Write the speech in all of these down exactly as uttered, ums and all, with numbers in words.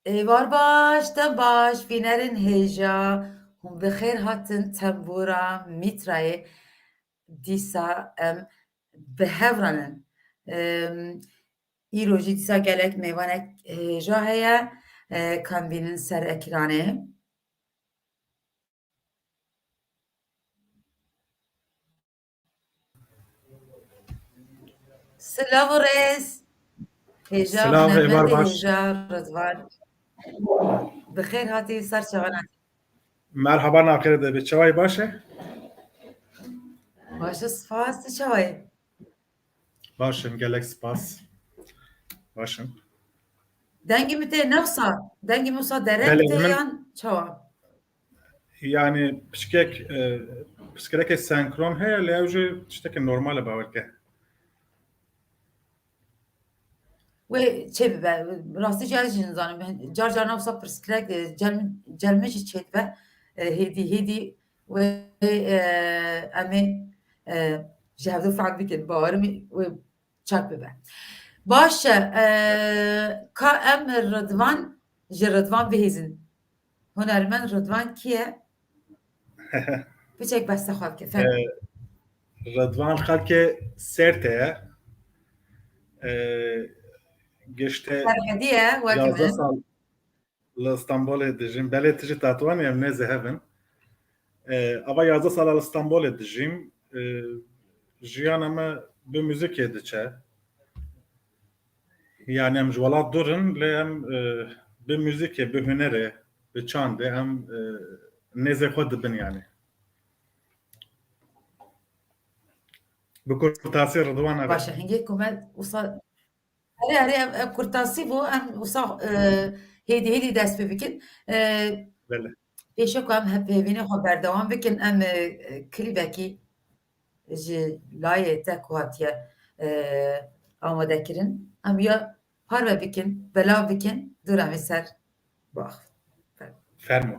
Êvar baş, dem baş, bînerên hêja, hûn bi xêr hatin tembûra Mîtrayê. Dîsa em bi hev re ne. Em, îro jî dîsa gelek mêvanek hêja heye, e, ka em bînin ser ekranê. Silav û rêz. Hêja Silav, Êvar hünermendê baş. Hêja Rizvan. Bi xêr hatî ser çavan hatî. Merhaba, naxêr de be. Çawayî baş e? Baş e, spas, tu çawayî? Baş im, gelek spas. Baş im. Dengê min tê ne wisa? Dengê min wisa dereng Belê, tê min yan çawa? Yani piçkek, e, piçkirekê senkron heye, lê ew jî tiştekî normal e, bawer ke. Wê çê bibe. Rastî jî ez jî nizanim. Car car ne wisa pirsgirêk, e, cel min, cel min jî çê dibe. E, hêdî, hêdî wê, e, em ê, e, ji hevdu fehm bikin. Bawer im wê çak bibe. Baş e, e, ka em Ridvan, ji Ridvan bihêzin. Hunermend Ridvan kî ye? Piçek behsa xwe bike, fermo. Ee, Ridvan xelkê Sêrtê ye. Ee, giştî Serhedî ye, wek yazdeh min. Sal li Stenbolê dijîm. Belê tu jî Tetwan em nêzî hev in. Ee, ava yazdeh sala li Stenbolê dijîm. Ee, jiyana me bi muzîkê diçe. Yani em ji welat dûr in, lê em, e, bi muzîkê, bi hunerê, bi çandê em, e, nêzê xwe dibin yani. Bi kurtasî Ridwan ev e. Baş e, hingê ku me wisa, erê, erê, ev, ev kurtasî bû, em wisa, e, hêdî hêdî dest pê bikin. E, Belê. Pêşe ku em hevpeyvînê xwe berdewam bikin, em, e, e, klîbekî ji layê te ku hatiye, e, amadekirin, em ya parve bikin, belav bikin, dû re em ê ser biaxivin. Fermo.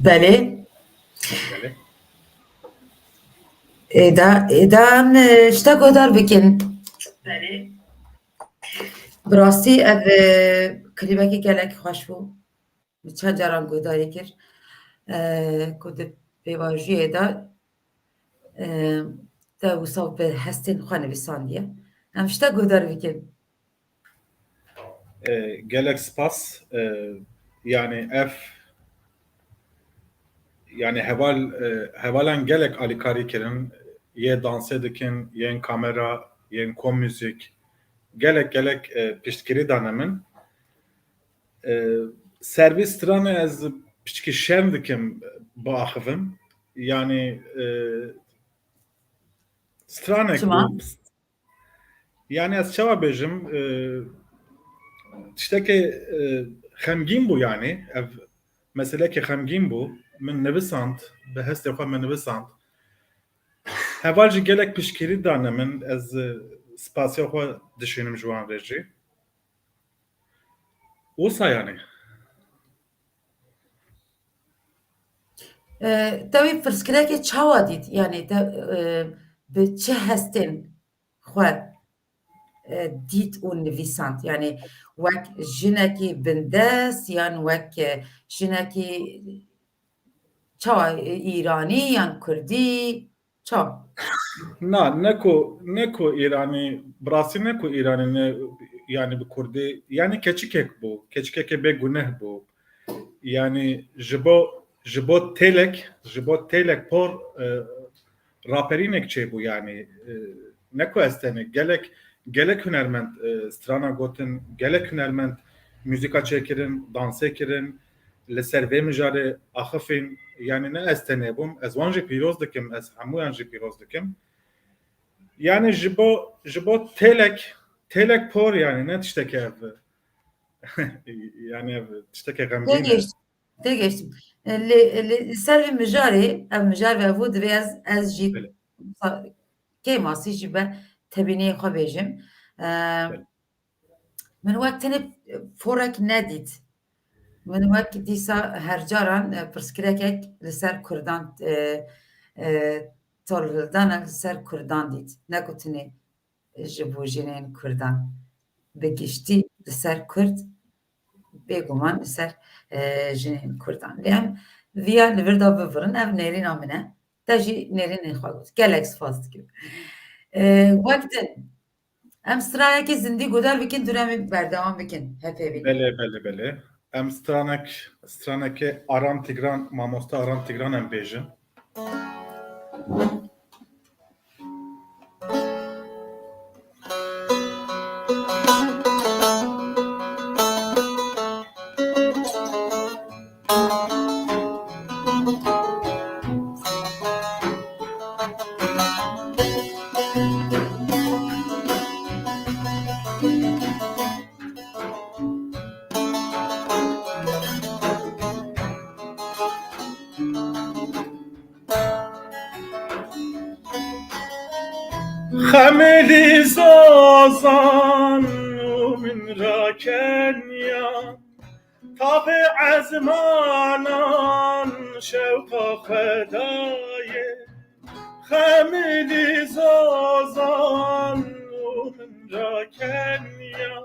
Belê. Belê. Êda, êda em, e, ji te guhdar bikin. Belê. Bi rastî ev, e, klîbekî gelek xweş bû. Min çend caran guhdarî kir, e, ku di pêvajoyê de, e, te wisa bi hestên xwe nivîsandiye. Em ji te guhdar bikin. E, gelek spas. E, yani ev, yani heval, e, hevalan gelek alîkarî kirin, yê dansê dikin, yên kamera, yên kom muzîk, gelek, gelek, e, piştgirî dane min. E, ser vî stranê ez piçkî şerm dikim biaxivim. Yani, e, stranek Çima? bû. Yani ez çawa bêjim, e, tiştekê, e, xemgîn bû yani. Ev meselekê xemgîn bû. Min nivisand, bi hestê xwe min nivisand. Heval jî gelek piştgirî dane min, ez, e, spasiya xwe dişînim ji wan re jî. Wisa yani. E, te wî pirsgirêkê çawa dît? Yani te, e, bi çi hestên xwe, e, dît û nivîsand? Yani wek jinekî bindest yan wek, e, jinekî çawa, e, îranî yan kurdî? Çawa? Na, ne ku, ne ku Îranî, bi rastî ne ku Îranî ne, yani bi kurdî, yani keçikek bû, keçikekê bê guneh bû. Yani ji bo, ji bo têlek, ji bo têlek por, e, raperînek çêbû yani. E, ne ku ez tenê, gelek, gelek hunermend, e, strana gotin, gelek hunermend muzîka çêkirin, dansê kirin, li ser vê mijarê axifîn. Yani ne ez tenê bûm, ez wan jî pîroz dikim, ez hemûyan jî pîroz dikim. Yani ji bo, ji bo têlek, têlek por yani ne tiştekê ev. Yani ev tiştekê xemgîn e. Têgihişt-, têgihiştim. E, li, li, li ser vê mijarê, ev mijar vebû, divê ez, ez jî Belê. sa-, kêmasî jî be tebîniyê xwe bêjim. E, Belê. Min wek tenê porek nedît. Min wek dîsa her caran, e, pirsgirêkek li ser kurdan, e, e, tolhildanek li ser kurdan dît. Ne ku tenê ji bo jinên kurdan. Bi giştî li ser kurd, bêguman li ser, e, jinên kurdan. Lê em viya li vir de bivirin, ev nêrîna min e. Te jî nêrînên xwe got. Gelek spas dikim. E, wek din, em stranekî zindî guhdar bikin, dû re em ê berdewam bikin. Hepê bî. Belê, belê, belê. Em stranek, stranekê Aram Tigran, mamoste Aram Tigran em bêjin. Xemilî zozan û min rakenya. Tavê ezmanan şewqa xwe daye, xemilî zozan û min rakenya.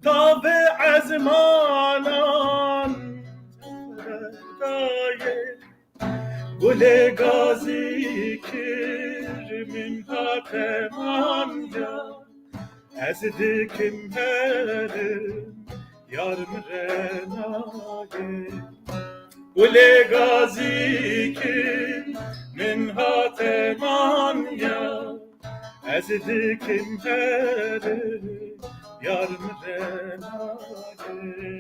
Tavê ezmanan xwe daye, gulê gazî kir min hate manya. Ez dikim herim, yar min re nayê. Gulê gazî kir min hate manya. Ez dikim herim, yar min re nayê.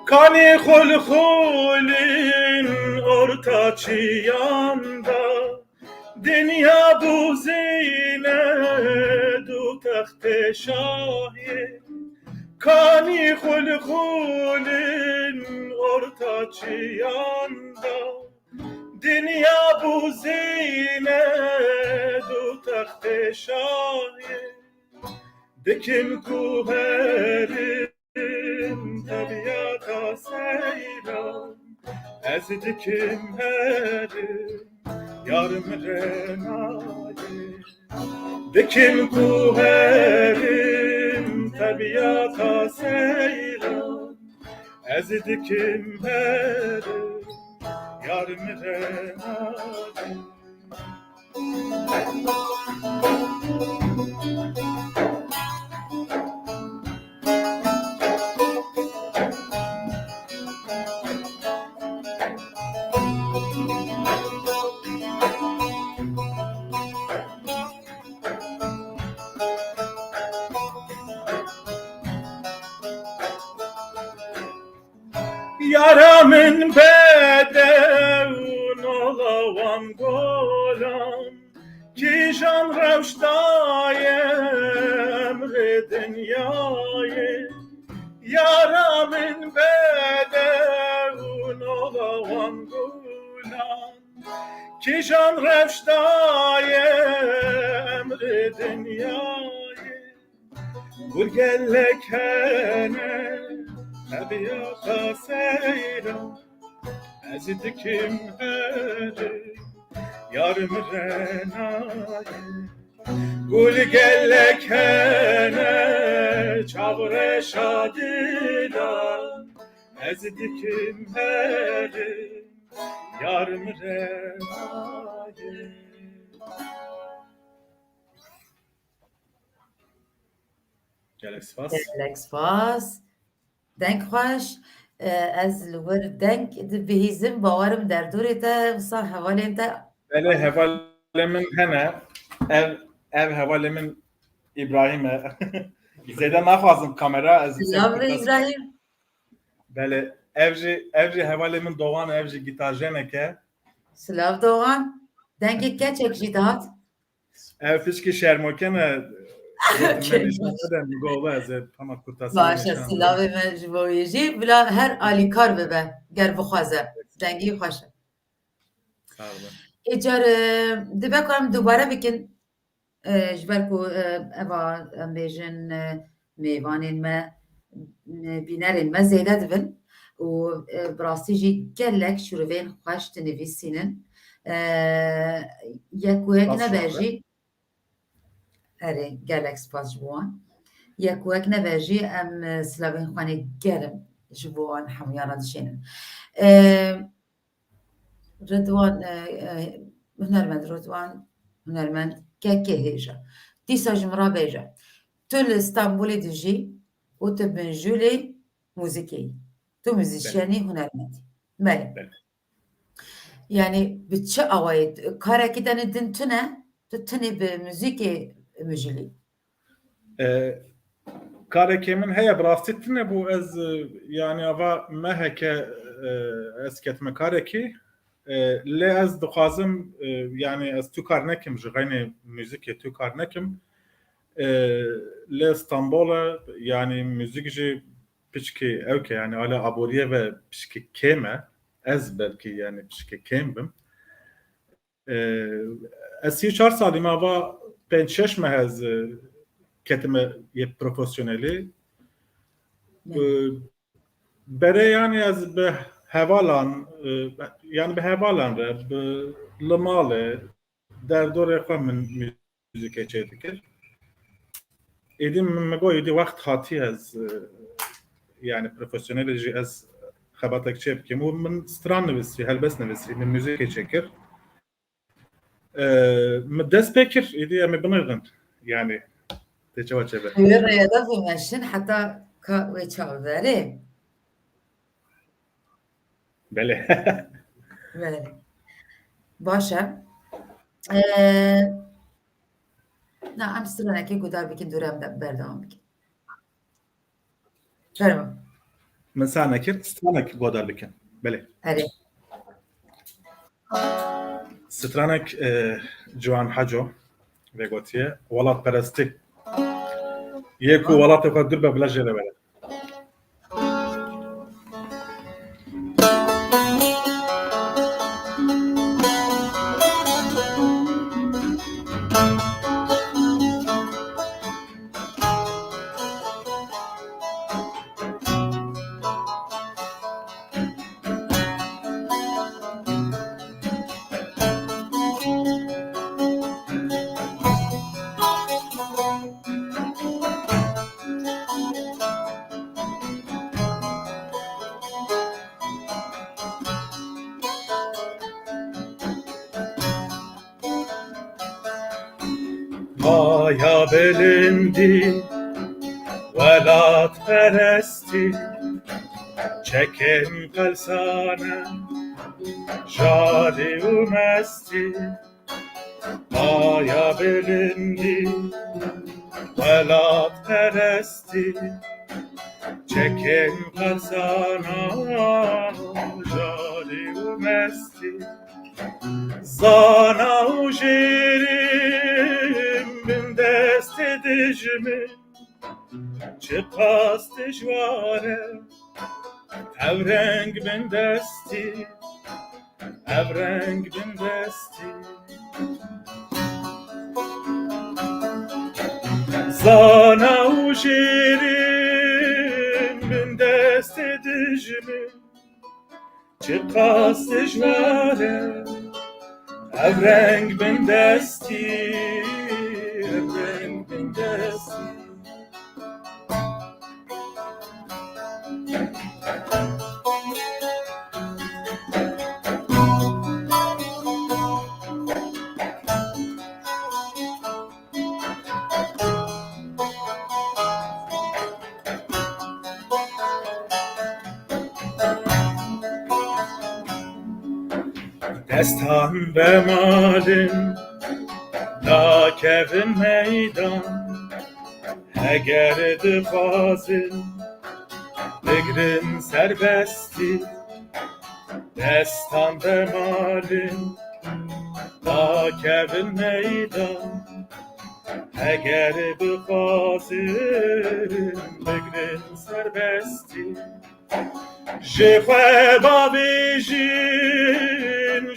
Kanî xul xulîn orta çiyan da. Dinya bû zîne du textê şahê, kanî xulxulin orta çiyan da. Dinya bû zîne du textê şahê, dikim ku herin tebiyata seyran, ez dikim herin yar min re nayê. Dikim ku herin tebiyata seyran, ez dikim herin yar min re nayê. Yara min bedew nola wan golan, kîjan rewş daye emrê dinyayê. Yara min bedew nola wan golan, kîjan rewş daye emrê dinyayê. Gul gelek hene tebiyata seyran, ez dikim herin yar min re nayê. Gul gelek hene çav reşa dilan, ez dikim herin yar min re nayê. Gelek spas. Gelek spas. Deng xweş. E, ez li wir deng dibihîzim, bawerim derdorê te, wisa hevalên te. Belê, hevalê min hene. Ev, ev hevalê min Îbrahîm e. Zêde naxwazim kamera, ez Silav li Îbrahîm. Belê, ev jî, ev jî hevalê min Doğan e, ev jî gîtarjenek e. Silav Doğan. Dengê keçek jî dihat. Ev pişkî şermoke ne. Gotin me nîşan nede, min got, "Eve ez ê hema kurtasî Baş e, nîşan silavê me ji bo wê jî. Bila her alîkar bibe, ger bixwaze. Dengî xweş e." Sağ olun. Ê car, e, dibe ku em dubare bikin, e, ji ber ku, e, eva, em bêjin, e, mêvanên me, e, bînerên me zêde dibin û, e, bi rastî jî gelek şûrivên xweş dinivîsînin. E, yek ku yek Spas nebe jî, erê, gelek spas ji bo wan. Yek ku yek nebe jî em, e, silavên xwe nê germ ji bo wan hemûyan re dişênin. E, Ridwan, e, e, hunermend Ridwan, hunermend kekê hêja. Dîsa ji min re bêje. Tu li Stenbolê dijî û tu binjûlê muzîkê yî. Tu muzîsyenî, hunermendî. Belê. Belê. Yani bi çi awayî? Karekî te ne din tune, tu tenê bi muzîkê mijilî? E, karekê min heye, bi rastî tune bû. Ez, e, yani ava meheke, e, ez ketime karekî. E, lê ez dixwazim, e, yani ez tu kar nekim, ji xeynê muzîkê tu kar nekim. E, lê Stenbol e, yani muzîk jî piçkî ewke, yani ala aboriyê ve piçkî kêm e. Ez belkî yani piçkî kêm bim. E, ez sî û çar salî me, ava pênc şeş meh ez, e, ketime yê profesyonelî. E, berê yani ez bi hevalan, e, yani bi hevalan re, bi li malê, derdorê xwe min muzîkê çêdikir. Êdî min, min got, êdî wext hatiye ez, e, yani profesyonelê jî ez xebatek çê bikim. Û min stran nivîsî, helbest nivîsî, min muzîkê çêkir. E, min dest pê kir, êdî em ê binêrin. Yani, tê çawa çêbe. Wê rêya de bimeşin heta ka wê çav berê. Belê. Belê. Baş e. Ee, na, em stranekê guhdar bikin, dûre em de berdewam bikin. Fermo. Min sar nekir, stranek guhdar bikin. Belê. Erê. Stranek, e, Ciwan Haco vegotiye, welatperestî yê ku welatê xwe dûr be, bila jê re were. Maya bilindî, welatperestî, çekên qelsane, jarî û mestî. Maya bilindî, welatperestî, çekên qelsane, jarî û mestî. Zana û jêrîn bin destê dijmin, çiqas dijwar e ev reng bin destî, ev reng bin destî. Zana û jêrîn bin destê dijmin, çiqas dijwar e ev reng bin destî, ev reng bin destî. Destan be malin, nakevin meydan. Heger dixwazin, bigrin serbestî. Destan be malin, nakevin meydan. Heger bixwazin, bigrin serbestî. Ji xwe bavêjin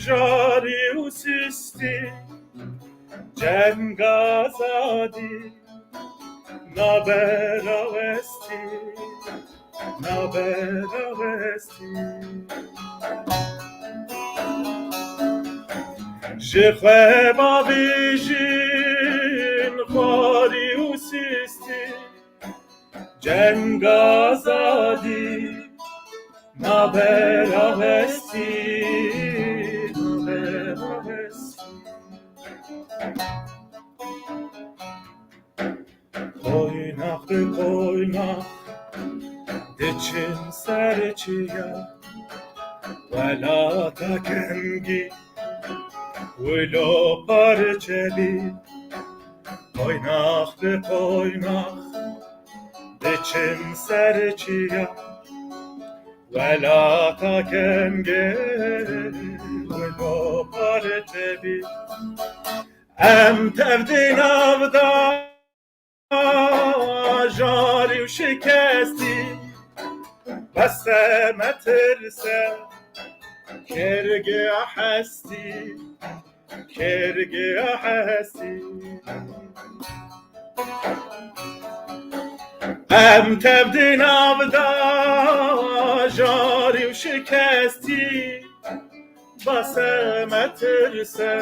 jarî û sistî, ceng azadî, nabe rawestî, nabe rawestî. Ji xwe bavêjin xwarî û sistî, ceng azadî, nabe rawestî, nabe rawestî. Qoynax bi qoynax diçin ser çiya, welata kengî wilo parçe bî. Qoynax bi qoynax diçin ser çiya, welata kengê wilo parçe bî. Em tev di nav de jarî û şikestî, bes e metirse, kêrgeya hestî, kêrgeya hestî. Em tev di nav de jarî û şikestî, bes e metirse,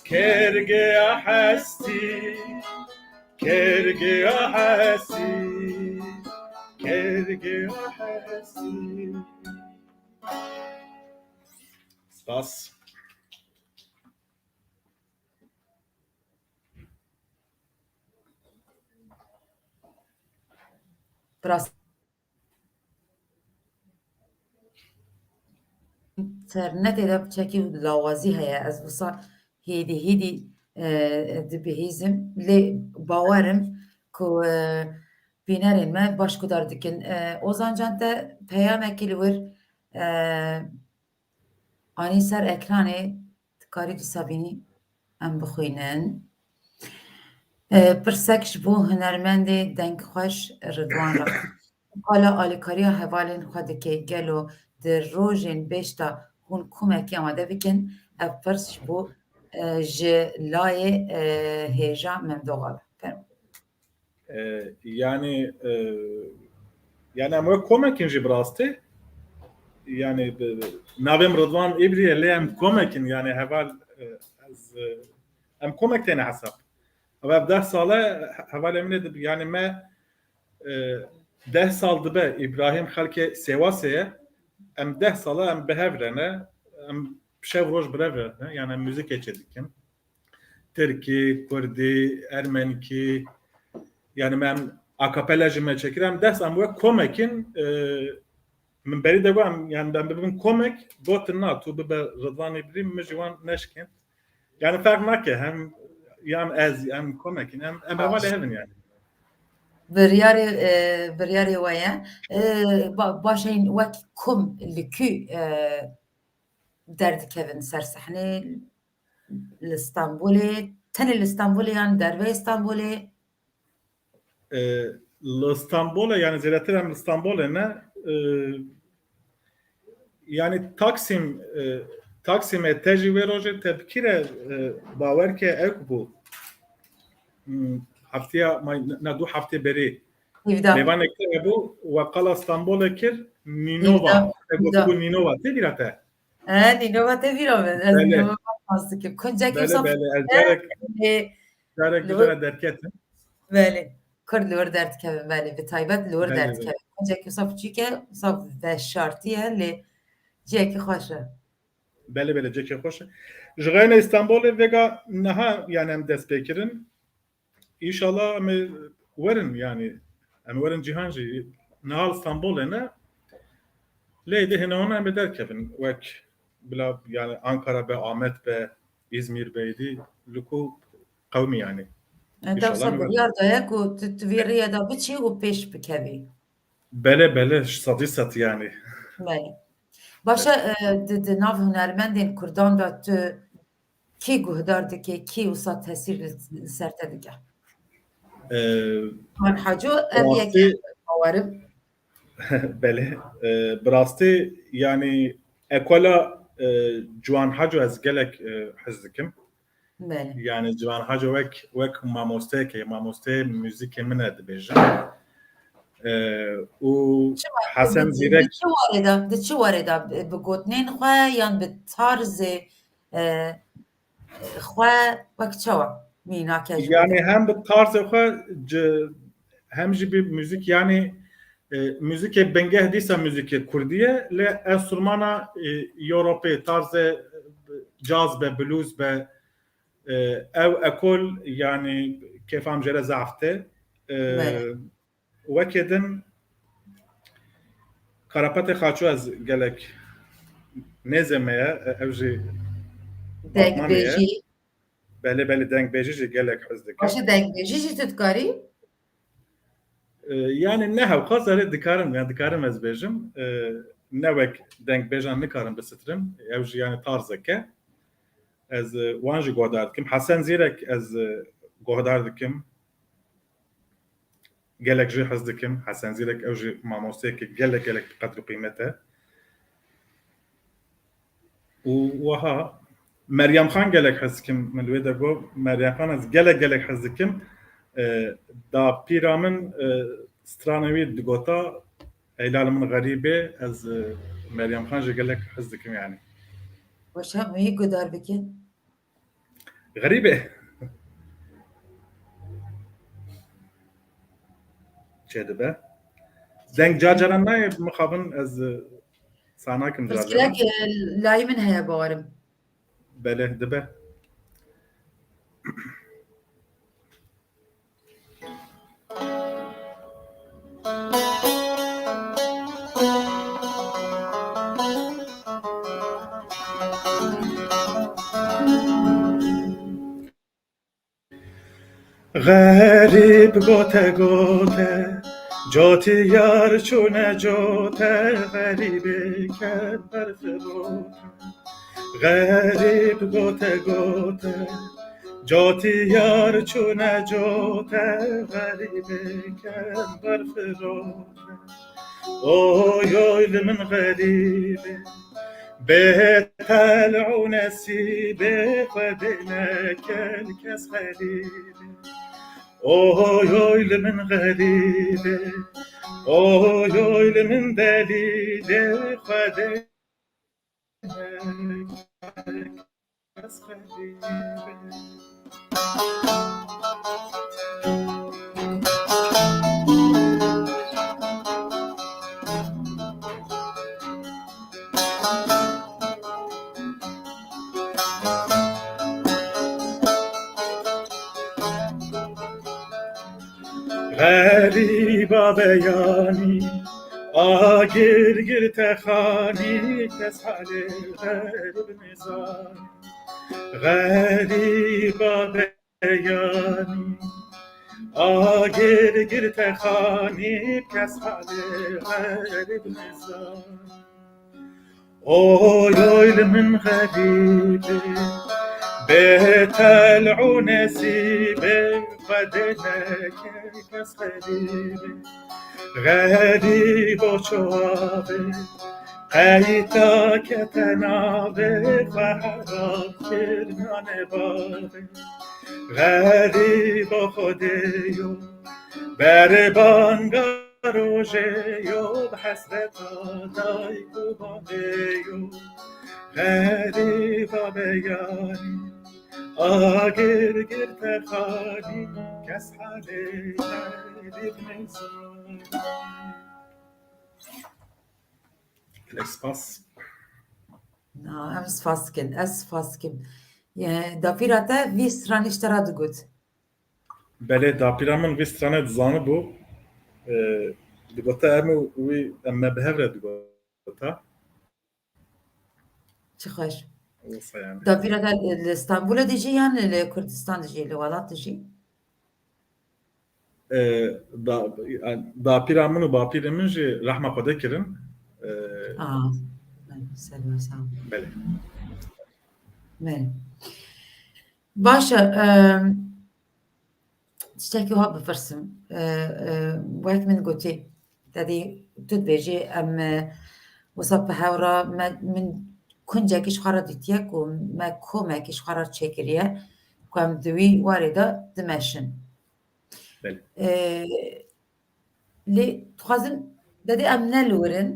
kêrgeya hestî, kêrgeya hestî, kêrgeya hestî. Spas. Bi rastî internetê de çekî û lawazî heye. Ez wisa hêdî hêdî, e, dibihîzim. Lê bawer im ku, e, bînerên me baş guhdar dikin. E, Ozan Can, te peyamekî li wir, e, anî ser ekranê, Karî tu Sabînî em bixwînin. E, pirsek ji bo hunermendê dengxweş Ridwan re. Qala alîkariya hevalên xwe dike, gelo di rojên bêş de hûn komekî amade bikin? Ev pirs ji bo, e, ji layê, e, hêja Memdoxa be. Fermo. E, yani, e, yani em wek komek in jî bi rastî. Yani bi, navê min Ridwan Îbrî ye, lê em komek in, yani heval, e, ez, e, em komek têne hesab. Ev, ev deh sal e, hevalê min ê dib-, yani me, e, deh sal dibe Îbrahîm xelkê Sêwasê ye. Em deh sal e em bi hev re ne, em şev roj bi hev re ne, yani em muzîkê çê dikin. Tirkî, kurdî, ermenkî, yani me em a capella jî me çêkir, em dest em wek komek in, e, min berî de got, em, yani em bibin komek, gotin na, tu bibe Ridvan Îbrî, min jî wan neşkên. Yani ferq nake, hem yan ez, em komek in, em, em hevalê hev in yani. Biryarê, e, biryarê we ye. E, ba-, baş e, wek kom li ku, e, derdikevin ser sehnê? Li Stenbolê, tenê li Stenbolê yan derveyê Stenbolê? E, li Stenbolê, yani zêdetir em li Stenbolê ne, e, yani Taksim, e, Taksimê te jî wê rojê te bi kî re, e, bawer ke ew bû. Hmm, heftiya may, ne, du heftê berî. Hevdeh. Mêvanek te hebû, we qala Stenbolê kir, Nînova. Hevdeh. Te got Hevdeh. Bû Nînova, tê bîra te? E, Nînova tê bîra min. Ez Belê. Nînova nas dikim. Kuncekî Belê, wisa belê. Ez carek, e, carek li wir bîra derketim. Belê. Kurd li wir derdikevin, belê. Bi taybet li wir Belê, derdikevin. Belê. Kuncekî wisa piçûk e, wisa veşartî ye, lê cihekî xweş e. Belê, belê, cihekî xweş e. Ji xeyna Îstanbulê vêga niha, yani em dest pê kirin. Înşallah em ê werin, yani em werin cîhan jî. Niha li Stenbolê ne. Lê êdî hêna hona em ê derkevin. Wek bila, yani Ankara be, Amed be, Îzmîr be, êdî li ku qewimî yani. E, înşallah dewsa em ê werin. Biryar daye ku tu, tu vê rêye de biçî û pêş bikevî. Belê, belê, sedî sed yani. Belê. Baş e, e, di, di nav hunermendên kurdan de tu kî guhdar dike, kî wisa tesîr li, li ser te dike? E, Ciwan Haco, ev rastî yek e, bawerim. Belê. E, bi rastî, yani, ekola, e, Ciwan Haco ez gelek, e, hez dikim. Belê. Yani Ciwan Haco wek, wek mamosteyeke, mamosteyê muzîkê min e dibêjim. E, û Çima? Hesen Di, di, Zîrek di çi warê de, di çi warê de bi, bi gotinên xwe yan bi tarzê, e, xwe wek çawa mînake ji Yani wê? Hem bi tarzê xwe ci-, hem jî bi muzîk, yani, e, muzîkê bingeh dîsa muzîkê kurdî ye, lê enstrumana, e, Ewropê, tarzê, e, caz be, blues be, e, ew ekol, yani kêfa min jê re zehf tê. E, Belê. Wekê din Karapetê Xaço ez gelek nêzê me ye, e, ew jî Batmanê ye. Dengbêjî. Belê, belê, dengbêjî jî gelek hez dikim. Baş e, dengbêjî jî tu dikarî? E, yani ne hewqas, erê dikarim, yani dikarim ez bêjim. E, ne wek dengbêjan nikarim bisitim. Ew jî yani tarzeke. Ez, e, wan jî guhdar dikim. Hesen Zîrek ez, e, guhdar dikim. Gelek jê hez dikim. Hesen Zîrek ew jî mamosteyeke gelek, gelek bi qedr û qîmet e. Û wiha Meryem Xan gelek hez dikim. Min li wê de got, Meryem Xan ez gelek, gelek hez dikim. E, da pîra min, e, stranê wî digota, Eylal min xerîbê, ez, e, Meryem Xan jî gelek hez dikim yani. Baş e, hemûyî guhdar bikin. Xerîb e. Çêdibe. Deng car caran nayê, mixabin ez, e, sanakim car caran. Pirsgirêk, e, layî min heye bawerim. Belê, dibe. Xerîb gote gote, cotî yar çûne cote, xerîbê ket berfirote. Xerîb gote gote, cotiyar çûne cote, xerîbê kember firote. Oy oy li min xerîbê, bê tel û nesîbê, Xwedê neke li kes xerîbê. Oy oy li min xerîbê, oy oy li min delîlê, Xwedê Xerîba beyanî, agir gir texanî, kes halê xerîb nizanî. Xerîba beyanî, agir gir texanî, kes halê xerîb nizanî. Oy oy li min xerîbê, bê tel û nesîbê, Xwedê neke kes xerîbê. Xerîbo çavê, qeyta kete navê, xwe herab kir nanê bavê. Xerîbo Xwedê yo, berê banga rojê yo, bi hesreta dayik û bavê yo. Xerîba beyanî, agir gir texanî, kes halê xerîb nizanî. Gelek spas. Na, em spas dikin, ez spas dikim. Ye, dapîra te vî stranî ji te re digot. Belê, dapîra min vî stranê dizanibû. E, digote em û wî, em me bi hev re digota. Çi xweş. Wisa yani. Dapîra te li, li Stenbolê dijî yan li Kurdistan dijî, li welat dijî? E, da, yani, dapîra min û bapîrê min jî rehma Xwedê kirin. E, Aa, ser we sağ ol. Belê. Belê. Baş e, em, tiştekî wiha bipirsim. E, e, wek min gotî, te dî tu dibêjî em, e, wisa bi hev re me, min kuncekî ji xwe re dîtiye ku me komekî ji xwe re çêkiriye ku em di wî warê de dimeşin. Belê. E, lê dixwazim, dedê em ne li wir in,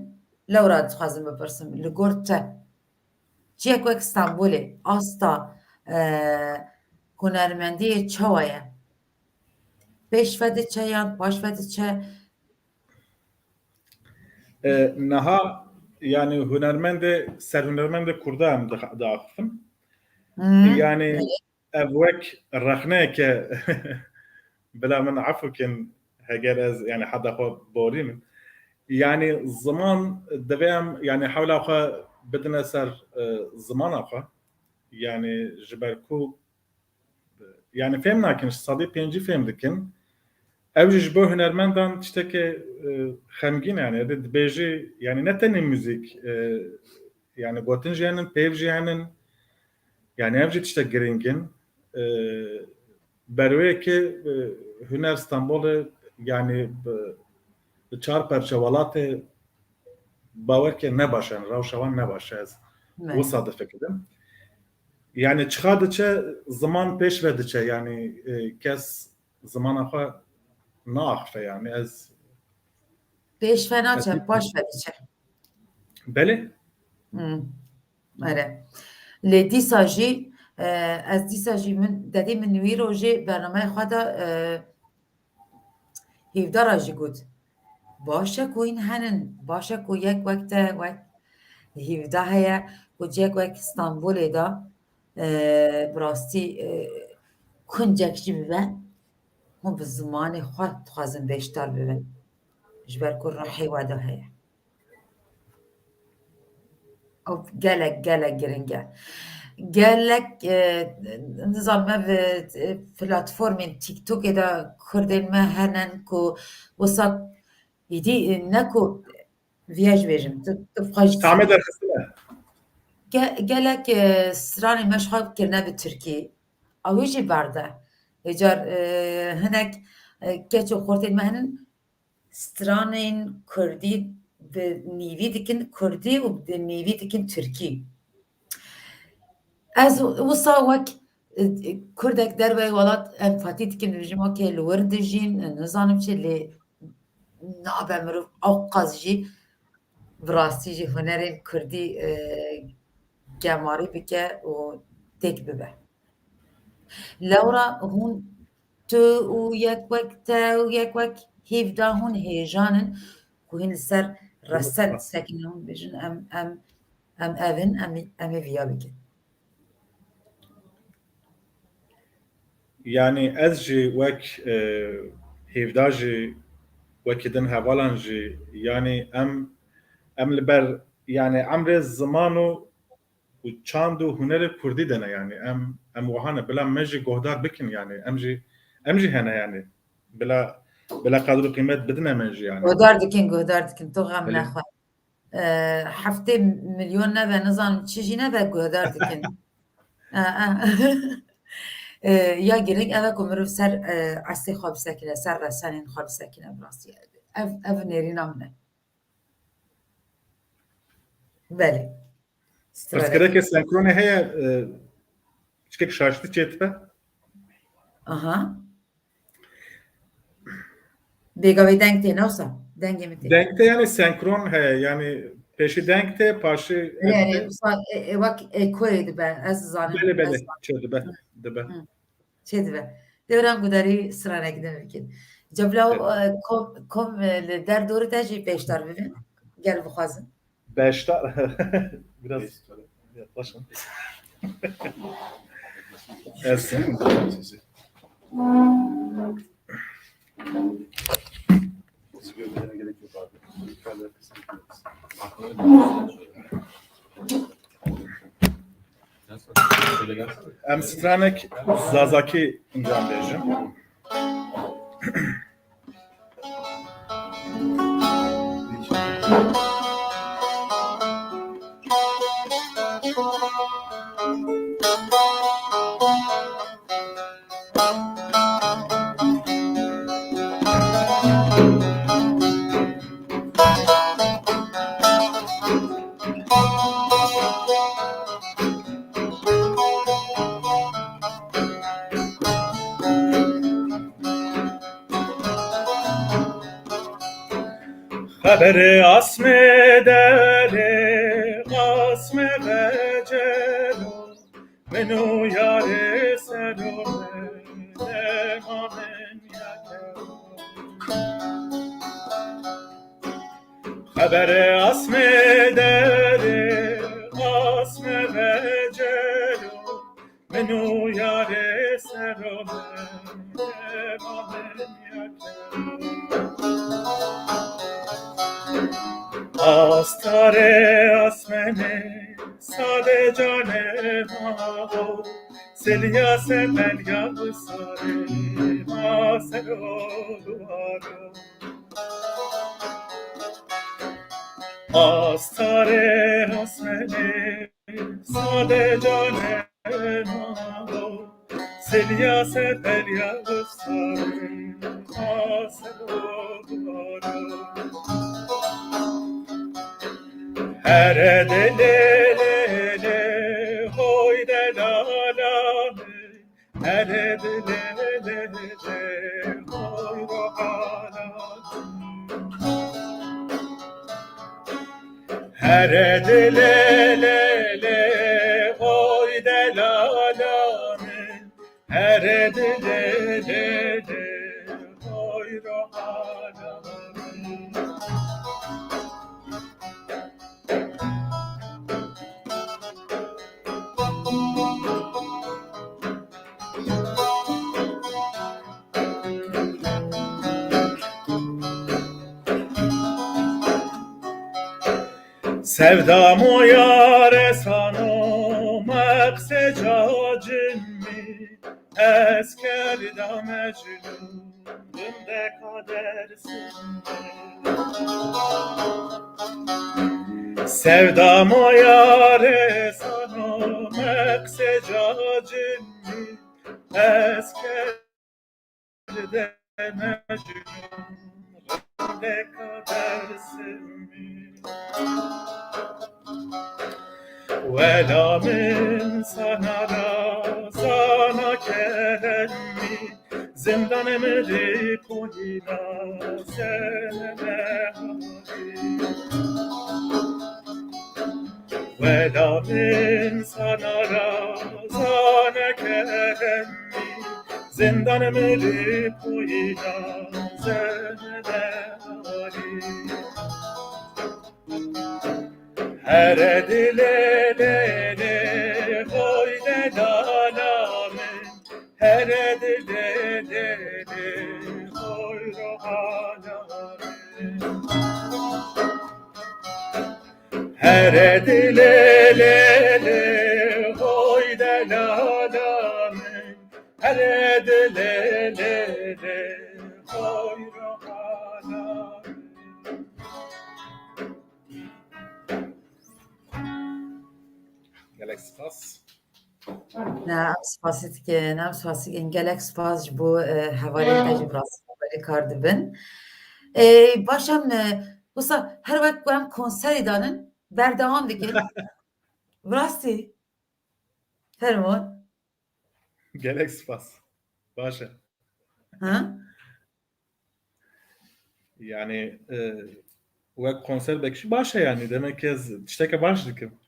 lewra dixwazim bipirsim, li gor te. Cihek wek Stenbolê, asta, e, hunermendiyê çawa ye? Pêş ve diçe yan paş ve diçe? E, niha, yani, hunermendê, ser hunermendê Kurda em di-, diaxifin. Hmm. Yani, ev wek rexneyeke, bila min efû kin, heger ez, yani, heda xwe borînim. Yani, ziman divê em, yani, hewla xwe bidine ser, e, zimana xwe. Yani, ji ber ku, yani, fêm nakin, ji sedî pêncî fêm dikin. Ew jî ji bo hunermendan tiştekê, e, xemgîn e, yani, dibêjî, yani, ne tenê muzîk, e, yani, gotin jî henin, peyv jî henin. Yani, ev jî tiştek giring in. E, ber wê yekê, e, huner Stenbolê, yani, bi, bi çar perçe welatê bawer ke ne baş e, yani, rewşa wan ne baş e, ez Ne. wisa difikirim. Yani, çiqa diçe, ziman pêş ve diçe, yani, e, kes zimana xwe naaxife, yani, ez Pêş ve naçe, ez paş ve diçe. Belê. Hmm. Ere. Lê dîsa jî, e, ez dîsa jî min, dedê min wî rojê bernameya xwe de, e, hîvdara jî got. Baş e ku hîn henin, baş e ku yek wek te, wek hîvda heye, ku cihek wek Stenbolê de, e, bi rastî, e, kuncek jî bibe, hûn bi zimanê xwe dixwazin beşdar bibin. Ji ber ku ruhê we de heye. Ew gelek, gelek giring e. Gelek, e, nizanim ev, e, platformên TikTokê de Kurdên me hene ku wisa îdî, e, ne ku viya ji bêjim, tu, tu xwe jî Tamê derxistine. Ge-, gelek, e, stranên me ji xwe kirine bi tirkî. Ew jî berde. Êcar, e, hinek, e, keç û xortên me hene stranên kurdî bi nîvî dikin kurdî û bi nîvî dikin tirkî. Ez wisa wek, e, kurdek derveyî welat empatî dikim, dibêjim, okey, li wir dijîn, nizanim çi, lê nabe mirov ew qas jî bi rastî jî hunerên kurdî, e, gemarî bike û têk bibe. Lewra hûn tu û yek wek te û yek wek hêvda hûn hêjan in ku hîn li ser resen sekinin, hûn bêjin, em, em, em ev in, em, em ê viya bikin. Yanî ez jî wek, e, hêvda jî, wekî din hevalan jî, yanî em, em li ber, yanî emrê ziman û, û çand û hunerê kurdî de ne, yanî em, em wiha ne, bila me jî guhdar bikin, yanî em jî, em jî hene, yanî bila, bila qedr û qîmet bidine me jî, yanî. Guhdar dikin, guhdar dikin, tu xem Belê. nexwe. E, heftê milyon nebe, nizanim çi jî nebe, guhdar dikin. E, e. E, ya girîng ev e ku mirov ser, e, eslê xwe bisekine, ser resenên xwe bisekine, bi rastî. Ev, ev nêrîna min e. Belê. Pirsgirêkê senkronê heye, e, çikek şaştî çêdibe? Aha. Bêgavê deng tê, ne wisa? Dengê min tê. Deng tê, yanî senkron heye, yanî pêşî deng tê, paşî Belê, belê, wisa, e, e, wek ekoyê dibe, ez zanim, Belê, belê, ez zanim. çêdibe, Hı. dibe. Hı. Çêdibe. Dewran gudarî stranek din bikin. Cebla, Evet. e, kom, kom, e, li der dorî te jî beşdar bibin. Gel bixwazin. Beşdar. Biraz yaklaşın. Ez Em stranek zazakî encam bêjin. Xeberê asmê derê, asmê vecero, min û yarê sero me, dema min yeke. Xeberê asmê derê, asmê vecero, min û yarê sero me, dema min yeke. Astarê asmenê, sadê canê ma o, silya semelya sarê ma sero duwaro. Astarê asmenê, sadê canê ma o, silya semelya sarê ma sero duwaro. Here dilê lê lê, hoy delala min, Here dilê lê lê, hoy rohana. Here dilê lê lê, hoy delala min. Here dilê lê lê, hoy rohana min. Sevda moya resano, meqsê cacin mi, ez kerda mecnun, bim de kader sinde. Sevda moyare sana meqse cacimi, ez kerde mecnun, randeka dersimi. Wela min sana razana kelemî, zindanê min rê koyîna zeneme halî. Wela min sana razane kelemî, zindanê min rê koyîna zeneme halî. Here dilê lê lê, hoy delala min. Here dilê lê lê, hoy rohana min. Here dilê lê lê, hoy delala min. Here dilê lê lê, hoy rohana min. Gelek spas. Ne, em spasî dikin, em spasî dikin. Gelek spas ji bo, e, hevalên te jî bi rastî hevalê kar dibin. E, baş em, e, wisa her wek ku em konserê danin, berdewam dikin. Bi rastî. Fermon. Gelek spas. Baş e. Ha? Yani, e, wek konser bekişî baş e yani. Demek ki ez tişteke baş dikim.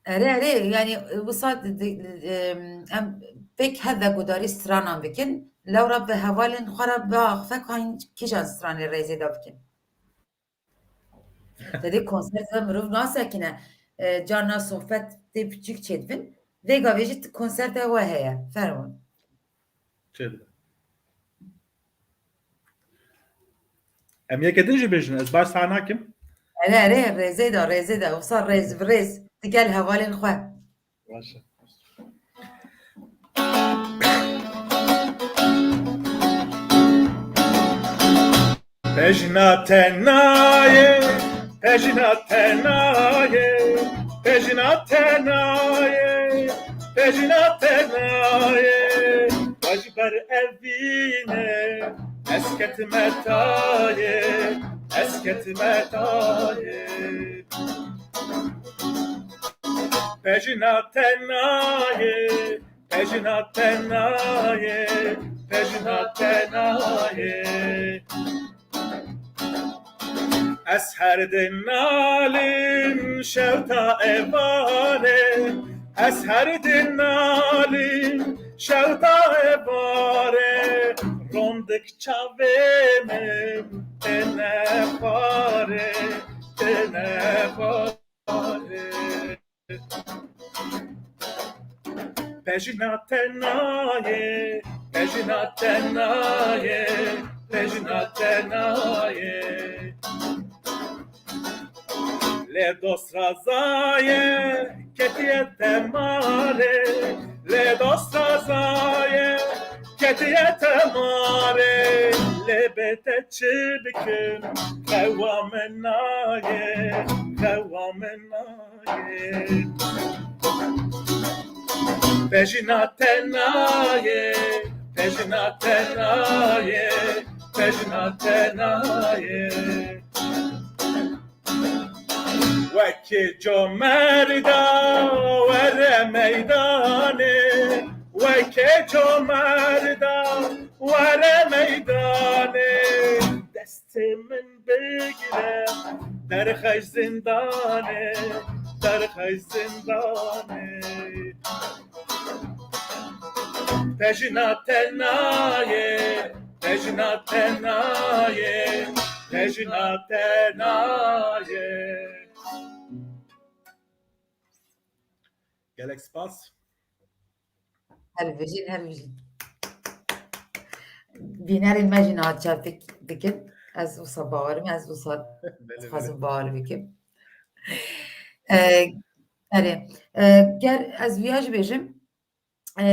Erê, erê, yani, e, wisa di-, di-, em, em pêk hev vegudarî stranan bikin. Lewra bi hevalên xwe re biaxife ku hên kîjan stranê rêzê de bikin. Te dê konser de mirov nasekine, e, carna sohbet tê piçûk çêdibin. Vê gavê jî ti konser de we heye. Fermon. Çêdibe. Em yeke din jî bêjin, ez baş sah nakim. Erê, erê, rêzê de, rêzê de. Wisa rêz bi rêz. Digel hevalên xwe. Baş e. Pejina te nayê, pejina te nayê, pejina te nayê, pejina te nayê. Baş ber evîne, ez ketime tayê, ez ketime tayê. Pejina te nayê, pejina te nayê, pejina te nayê. Ez her din nalim şewta êvarê, ez her din nalim şewta êvarê. Rondik çavê min têne xwarê, têne xwarê. Pejina te nayê, pejina te nayê, pejina te nayê. Lê dost razaye ketiye te marê, lê dost razaye ketiye te marê. Lê bê te çi bikim, xewa min nayê, xewa min nayê. Pejina te nayê, pejina te nayê, pejina te nayê. Wekî comerda were meydanê, wekî comerda were meydanê. Destê min bigire, derxeş zindanê, derxeş zindanê. Pejina te nayê, pejina te nayê, pejina te nayê. Gelek spas. Her bijîn, her bijîn. Bînerên me jî niha çepik dikin. Ez wisa bawer im, ez wisa Belê, belê. Dixwazim bawer bikim. E, erê, e, ger ez wiya jî bêjim, e,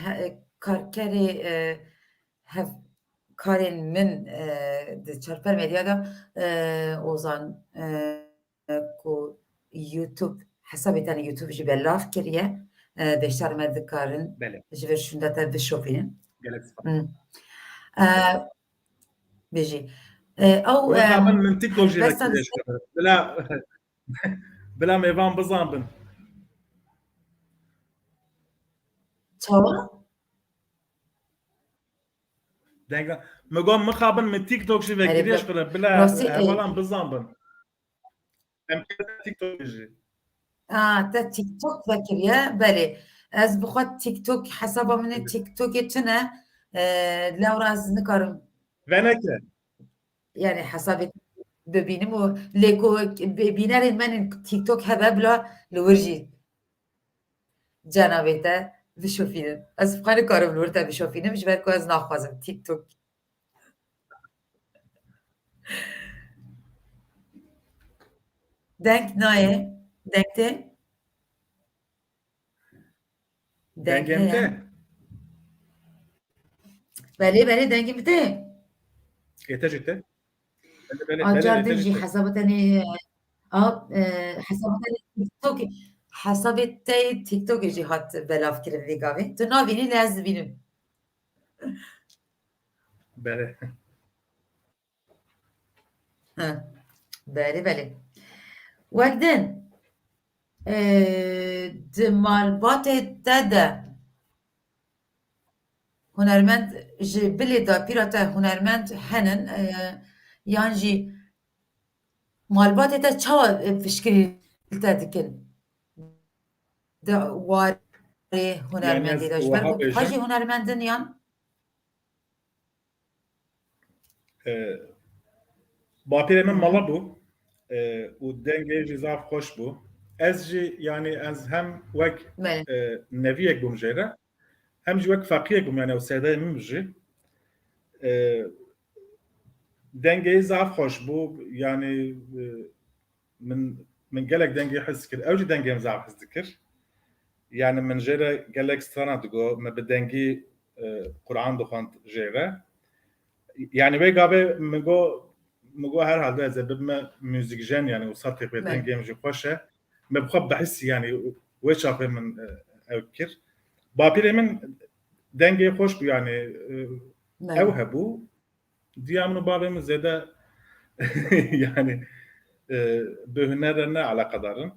he-, karkerê, e, hevkarên min, e, di Çarper Medya de, e, Ozan, e, ku YouTube, hesabê te ne YouTube jî belav kiriye. E, beşdar me dikarin Belê. Ji vir şûnda te bişopînin. Gelek spas. Hmm. E, Bêjî. E, ew, Weka e, min, min TikTok jî bes vekirî eşkere. Bila, bila mêvan bizanbin. Çawa? Denga, me got mixabin min TikTok jî vekirî eşkere. Bila hevalan bizanbin. Em TikTok jî. Ha, te TikTok vekiriye, belê. Ez bi xwe TikTok, hesaba min ê TikTokê tune, e, lewra ez nikarim. Veneke. Yani hesabê bibînim û lê ku bînerên me yên TikTok hebe bila li wir jî cenabê te bişopînin. Ez bi xwe nikarim li wir te bişopînim, ji ber ku ez naxwazim TikTok. Deng nayê. Deng tê? Deng heye. Belê, belê, dengê min tê. Ê te jî tê. Belê, belê, belê, Acar din jî hesaba te nê, a, e, hesaba te nê TikTok, hesabê te yê TikTokê jî hat belavkirin vê gavê. Tu nabînî, lê ez dibînim. Belê. Ha, belê, belê. Wek din, e, di malbatê te de hunermend ji bilê dapîra te hunermend henin, e, yan jî malbatê te çawa, e, piştgirî li te dikin? Di warê hunermendî de, ji ber ku xwe jî hunermendin yan? E, bapîrê min mala bû, e, û dengê jî zaf xweş bû. Ez jî, yanî ez hem wek, e, neviyek bûm jê re, hem jî wek feqiyek bûm, yanî ew sêdeyê min jî. E, dengê zaf xweş bû, yanî, e, min, min gelek dengê hez dikir. Ew jî dengê min zaf hez dikir. Yani min jê re gelek strana digo, me bi dengî, e, Quran dixwend jê re. Yani wê gavê min got, min got herhalde ez ê bibime muzîkjen, yani wisa têpê dengê min jî xweş e. Me bi xwe bihîstî, yani wê çaxê min, e, ew kir. Bapîrê min dengê xweş bû, yani, e, ew hebû. Diya min û bavê min zêde yani, e, bi huner re ne eleqedar in.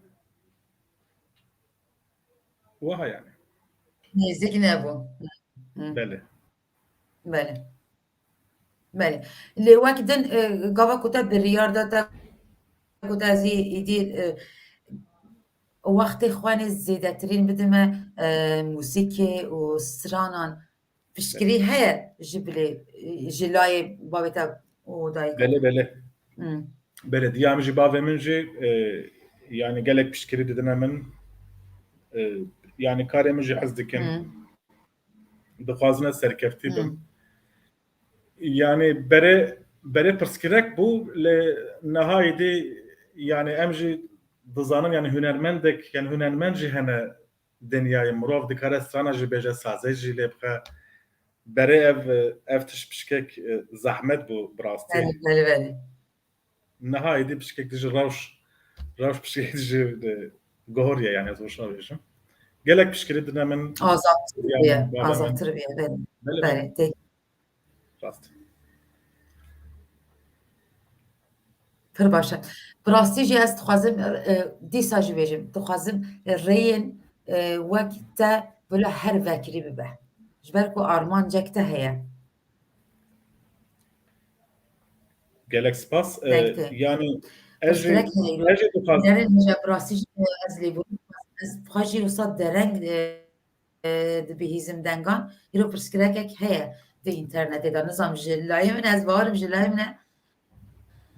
Wiha yani. Nêzik nebû. Hı. Belê. Belê. Belê. Lê wek din, e, gava ku te biryar da te ku te ez ê îdî, e, wextê xwe nê zêdetirîn bidime, e, muzîkê û stranan. Piştgirî heye ji bilê, ji layê bavê te û dayika? Belê, belê. Hmm. Belê, diya min jî bavê min jî, e, yani gelek piştgirî didine min. E, yani karê min jî hez dikin. Hmm. Dixwazin ez serkeftî bim. Hmm. Yani berê, berê pirsgirêk bû, lê niha êdî yani em jî dizanin yani hunermendek, yani hunermend jî hene dinyayê, mirov dikare strana jî bêje, sazê jî lê bixe. Berê ev, ev tişt pişkek, e, zehmet bû bi rastî. Belê, belê, belê. Niha êdî pişkek dijî rewş, rewş pişkek dijî, e, gohoriye, yani ez wişna bêjim. Gelek pişkirî dine min. Azadtir bûye, azadtir bûye, belê. Belê, belê. Belê, tê- Rast. Pir baş e. Bi rastî jî ez dixwazim, e, dîsa jî bêjim, dixwazim, e, rêyên, e, wek te bila her vekirî bibe. Ji ber ku armancek te heye. Gelek spas. E, Deng te. Yani ez jî, Pirsgirêk heye. Ez jî dixwazim. Derin heye, bi rastî jî ez lê bûm. Ez xwe jî wisa dereng, e, e, dibihîzim dengan. Îro pirsgirêkek heye di înternetê de. Nizam ji layê min, ez bawerim ji layê min e.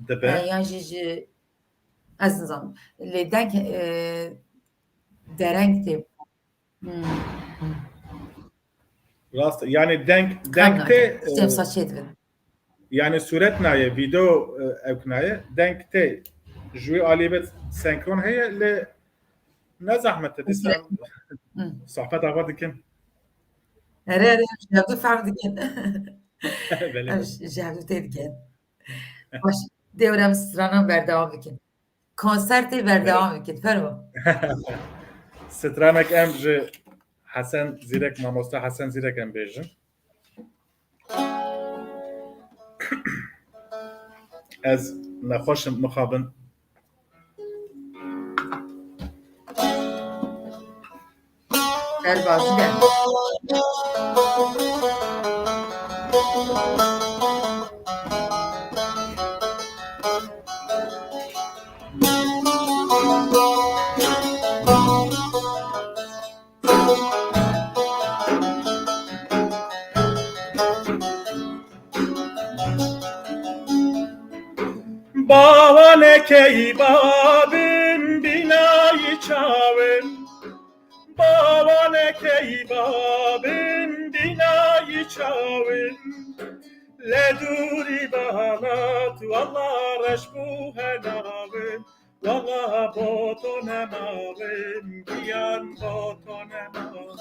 Dibe. E, yan jî ji, ez nizam. Lê deng, e, dereng tê. Hmm. Rast. Yani deng, deng tê, e, Tiştê wisa çêdibin. Yani sûret nayê, vîdeo, e, ewk nayê, deng tê. Ji wî alî be senkron heye, lê ne zehmet e, dîsa Hı. sohbet ava dikin. Erê, erê, em ji hevdu fehm dikin. Belê. Em ji, ji hevdu tê dikin. Baş, dêwre em stranan berdewam bikin. konsertê berdewam bikin. Fermo. Stranek em ji Hesen Zîrek, mamoste Hesen Zîrek em bêjin. Ez nexweş im, mixabin. Derbasî de. Bawanekey babin bînayî çawin, bawanekey babin bînayî çawin, le dûrî bahalat walla reş bû henawin. Walla bo to nemawim, giyan bo to nemawim.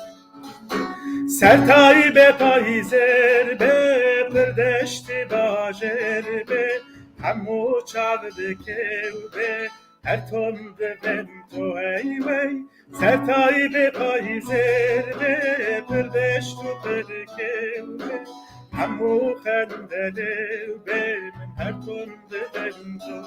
Sertayî be payîzêr be, pirdeştî bajêr be, hemû çav dikew be, her ton divin to hey wey. Sertayî be payîzêr be, pirdeşt û pirkew be, hemû xendelê be, min her ton divin to.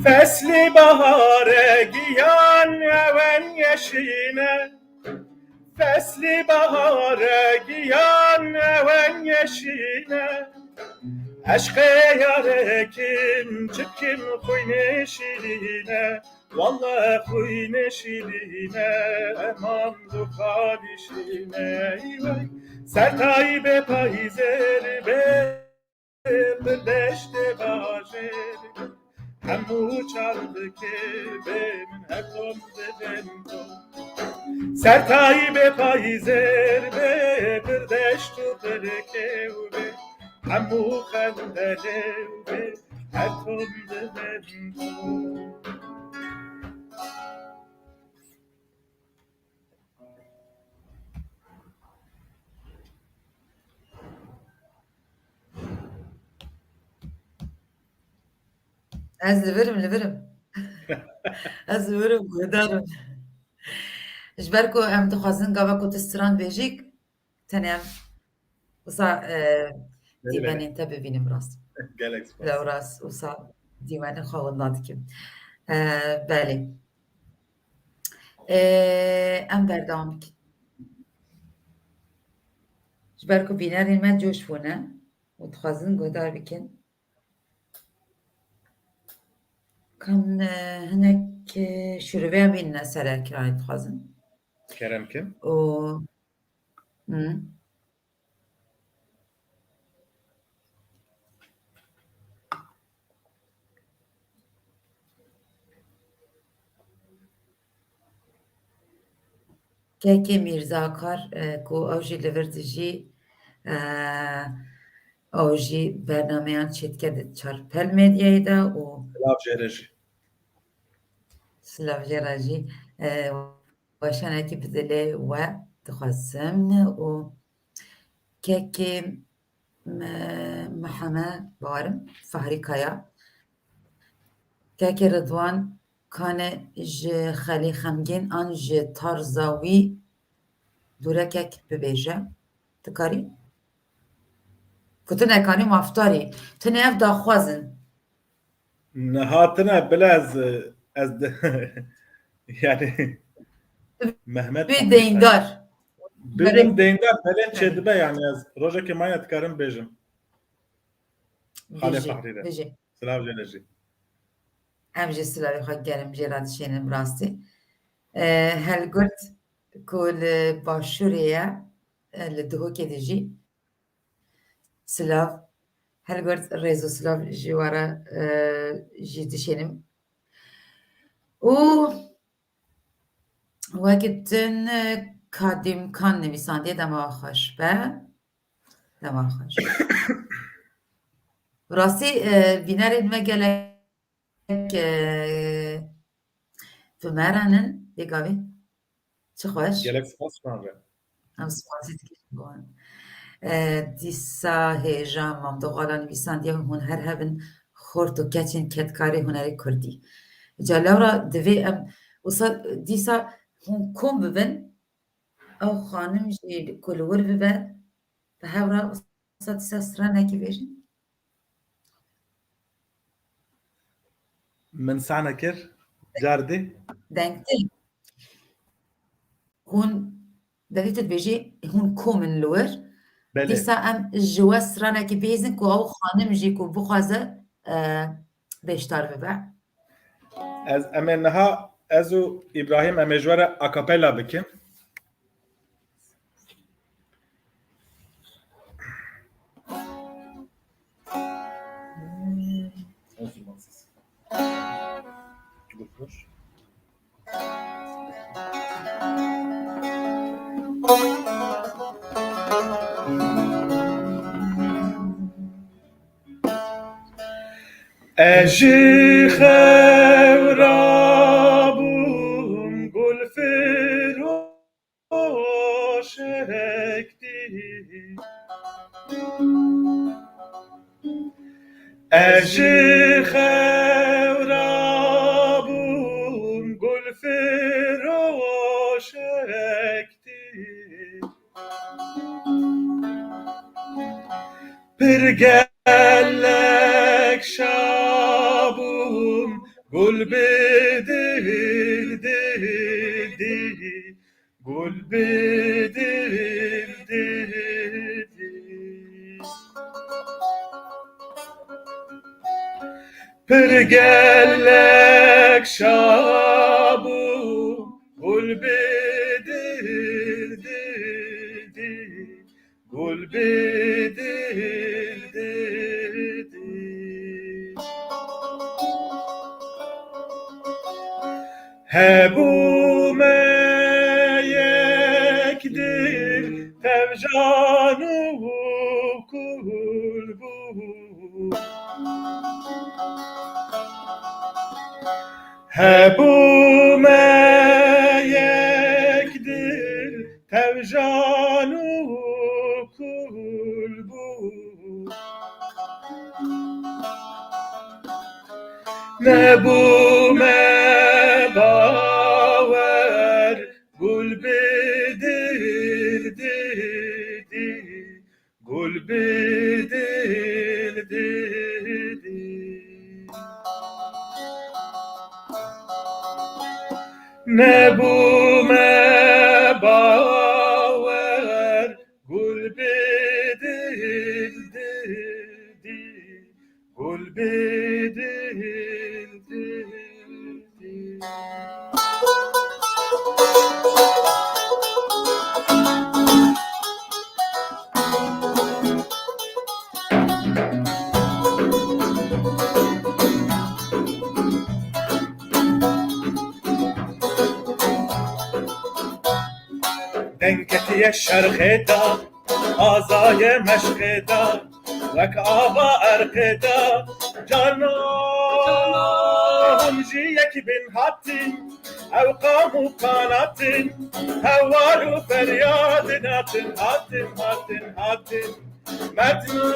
Feslî bahare giyan ewen yeşîne. Feslî bahare giyan ewen yeşîne. Eşqê yarê kim çi kim xwînê şîrîne. Walla xwînê şîrîne, eman du xalî şîne. Wey, sertayî be payîzêr be, bi deştê bajêr, hemû çar dikê bê min her tom dibin to. Sertayî be payîzêr be, bi deşt û bi rikew be, hemû xendelê be, her tom dibin to. Ez li vir im, li vir im. Ez li vir im, guhdarim. Ji ber ku em dixwazin gava ku tu stran bêjî, tenê em wisa, e, Belê, belê. Dîmenên te bibînim rast. Gelek spas. Lewra wisa dîmenên xwe winda dikim. E, belê. E, em berdewam bikin. Ji ber ku bînerên me coş bûne û dixwazin guhdar bikin. Kan, e, hinek, e, şûrûveya bînine ser ekranê dixwazin. Kerem kin. Û, hı. Kekê Mîrza Akar, e, ku ew jî li vir dijî, e, ew jî bernameyan çêdike di Çarpel Medyayê de û Silav jê re jî. Silav jê re jî. E, weşanekî bi dilê we dixwazim û kekê Me-, Mihemed, bawerim, Fahri Kaya. Kekê Ridwan, kane ji Xelî Xemgîn an ji tarza wî dûrekek bibêje? Dikarî? Ku tu nekanî mafdarî. Tenê ev daxwazin. Niha tune, bila ez, ez de, yani, Mehmet Bê Mehmet deyndar. Bibim deyndar, belê çêdibe, yani, ez rojekê maya dikarim bêjim. Xalê Bêjê, Fahrî de. Bêjê. Silav jê re jî. Em jî silavê xwe gerim jê re dişênin bi rastî. E, Helgurt ku li Başûrê ye, e, li Duhokê dijî. Silav. Helbert, rêz û silav ji we re, e, jî dişênim. Û wekî din, e, Kadîm Kan nivîsandiye, dema we xweş be. Dema xweş. Rastî, e, bînerên me gelek, e, bi me re nin, vê gavê. Çi xweş. Gelek spas ji wan re. Em spasî dikin ji wan. E, dîsa hêja Mamdoxala nivîsandiye, hûn her hebin xort û keçên kedkarê hunerê kurdî. Ca lewra divê em wisa dîsa hûn kom bibin, ew xanim jî ku li wir bibe, bi hev re wisa dîsa stranekî bêjin. Min sahne kir, cardê. Dengtê. Hûn, devê tu dibêjî, hûn kom in li wir. Belê. Dîsa em ji we stranekî bihîzin ku ew xanim jî ku bixwaze, e, beşdar bibe. Ez, em ê niha, ez û Îbrahîm, em ê ji we re a cappella bikin. Ez ji xew rabûm, gul firoşek dî. Ez ji xew rabûm, gul firoşek dî. Pir gelek şa bûm, gul bi dil, dil, dil, gul bi dil, dil, dil. Pir gelek şa bûm, gul bi dil, dil, dil. Gul bi dil, dil, dil. Hebûme yek dil, tevjan û kul bû. Hebûme yek dil, tevjan û kul bû. Nebûme bawer, gul bi dil, dil, dil. Gul bi dil, dil, dil. Nebûme bawer, gul bi dil, dil, dil. Gul bi dil, dil, dil. Deng ketiye şerxê de, azayê meşqê de, wek ava erqê de, canan. Hûn ji yek bin hatin, ew qam û qanatin, hewar û feryadin hatin, hatin, hatin, hatin. Merdinan.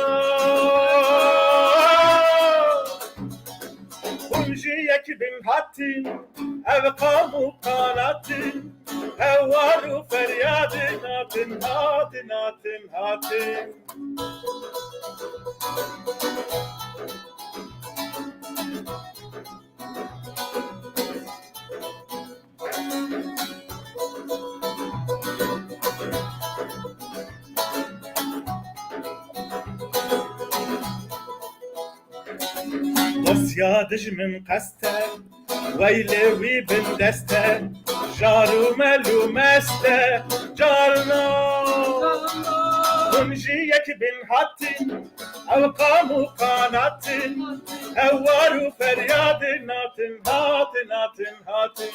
Hûn ji yek bin hatin, ev qam û qanatin, hewar û feryadin hatin, hatin, hatin, hatin. Dosya dijmin qest e, weylê wî bindest e, jar û mel û mest e, carna. Hûn ji yek bin hatin, ew qam û qanatin, hewar û feryadin hatin, hatin, hatin, hatin.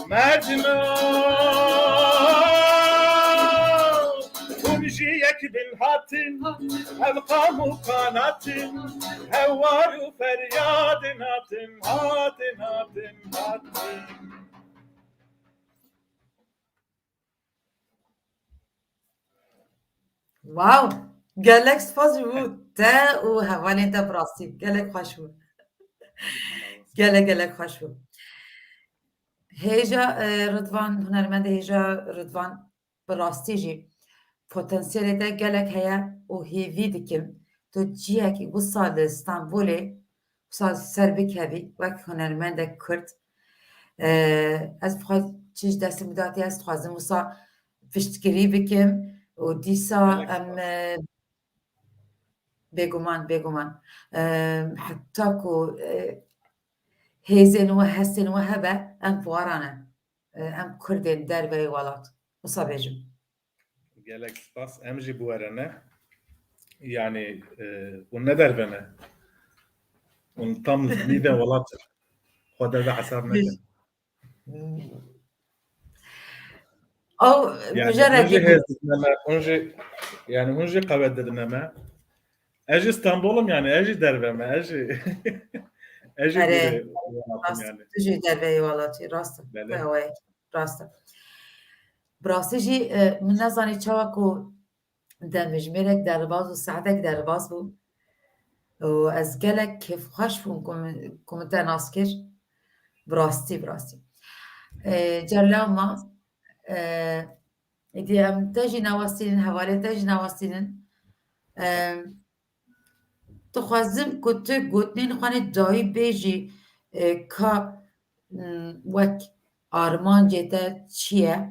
Merdima, hûn ji yek Bin hatin, ev qam û qanatin, hewar û feryadin hatin, hatin, hatin, hatin. Wow! Gelek spas ji bo te û hevalên te bi rastî. Gelek xweş bû. Gelek gelek xweş bû. Hêja e, Ridvan, hunermendê hêja Ridvan bi rastî jî potansiyelê te gelek heye û hêvî dikim tu cihekî wisa li Stenbolê wisa ser bikevî wek hunermendek Kurd. E, ez dixwaz çi ji destê min datî ez dixwazim wisa piştgirî bikim û dîsa em e, bêguman bêguman e, heta ku e, hêzên we hestên we hebe em bi we re ne. E, em Kurdên derveyî welat. Wisa bêjim. Gelek spas. Em jî bi we re ne. Yanî e, hûn ne derve ne. Hûn tam nîvên welat in. Xwe derve hesab nekin. Ew Yani mijarek hûn jî hêz didine me, hûn jî yani hûn jî qewet didine me. Ez jî Stenbol im yani, ez jî derve me, ez jî ez jî Erê, gurê welat im rast, yani. Tu jî derveyî welatî, rast e. Belê. Ew e, rast e. Bi rastî jî e, min nezanî çawa ku demjimêrek derbaz û saetek derbaz bû. Û ez gelek kêfxweş bûm ku min, ku min te nas kir. Bi rastî, bi rastî. E, Celal ma, e, êdî em te jî newestînin, hevalê te jî newestînin. E, Dixwazim ku tu gotinên xwe nê dawî bêjî e, ka mm, wek armancê te çi ye?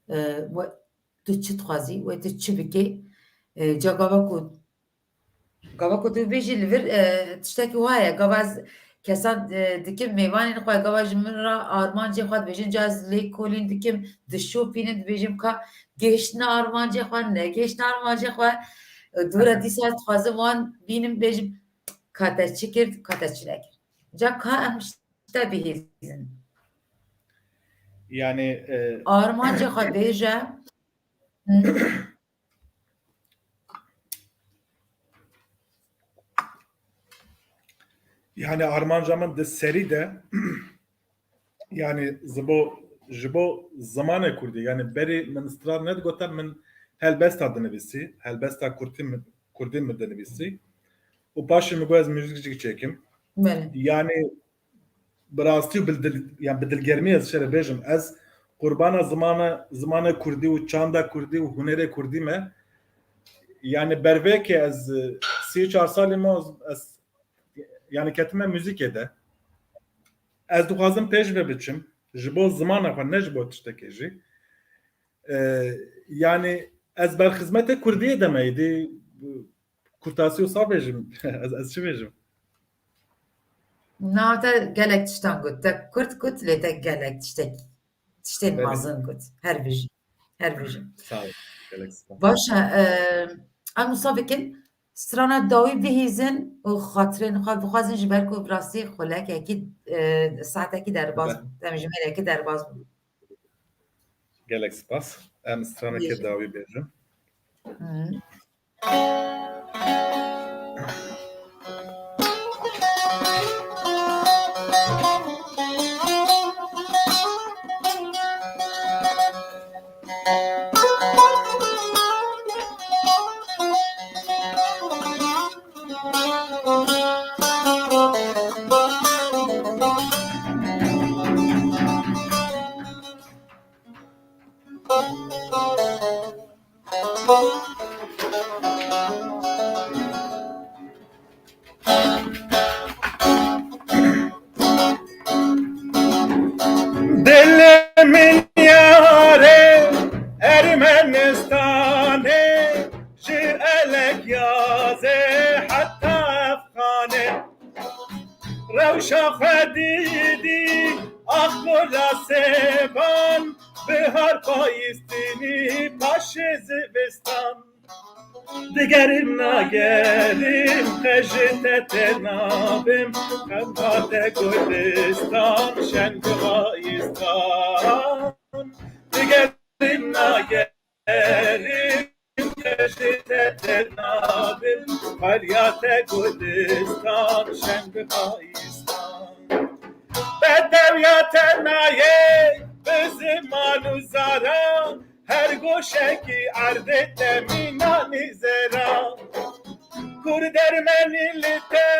E, we, tu çi dixwazî? Wê tu çi bikî? E, ca gava ku gava ku tu bêjî li vir e, tiştekî wa ye. Gava ez kesan e, dikim mêvanên xwe, gava ji min re armancê xwe dibêjin, ca ez lêkolîn dikim, dişopînin, dibêjim ka gihiştine armancê xwe, negihiştine armancê xwe. E, dû re dîsa ez dixwazim wan bînim, bêjim ka te çi kir, ka te çi nekir. Ca ka em ji te bihêzin. Yani e, Armancê xwe bêje. Yani armanca min di serî de yani ji bo ji bo zimanê kurdî, yani berî min stran nedigote, min helbesta dinivîsî, helbesta kurdî min, kurdî min dinivîsî û paşê min got ez muzîk jî çêkim. Belê. Yani bi rastî û bi dil, yani bi dilgermî ez şere bêjim, ez qurbana zimana, zimanê kurdî û çanda kurdî û hunerê kurdî me. Yani bervekê ez e, sî û çar salî me ez yani ketime muzîkê de. Ez dixwazim pêş ve biçim. Ji bo zimana xwe, ne ji bo tiştekê jî. E, yani ez berxizmetê kurdiyê de me êdî kurtasî wisa bêjim. Ez, ez çi bêjim? Na te gelek tiştan got. Te kurt got lê te gelek tiştek, tiştên Belê. Mezin got. Her bijî. Her bijî. Sağ ol. Gelek spas. Baş e, e, em wisa bikin. Strana dawî bihîzin û xatirên xwe bixwazin ji ber ku bi rastî xulekekî e, saetekî derbaz Be- bû. Demjimêrekî derbaz bû. Gelek spas. Em straneke Bêjin. Dawî bêjin. Hı. Dilê min yarê Ermenistanê, ji Elek Yazê heta Efxanê. Rewşa xwe dîdî, ax gola sêban, bihar payîz tînî paşê zivistan. Digerim nagerim, qe ji te tê nabim, qe ma te gordistan, şen bi payîzdan. Digerim nagerim, qe ji te tenabim, xweliya te gulistan, şeng bi payistan. Bedewiya te nayê bi ziman û zaran, her goşekî erdê te mînanî zera. Kur dermenî li te,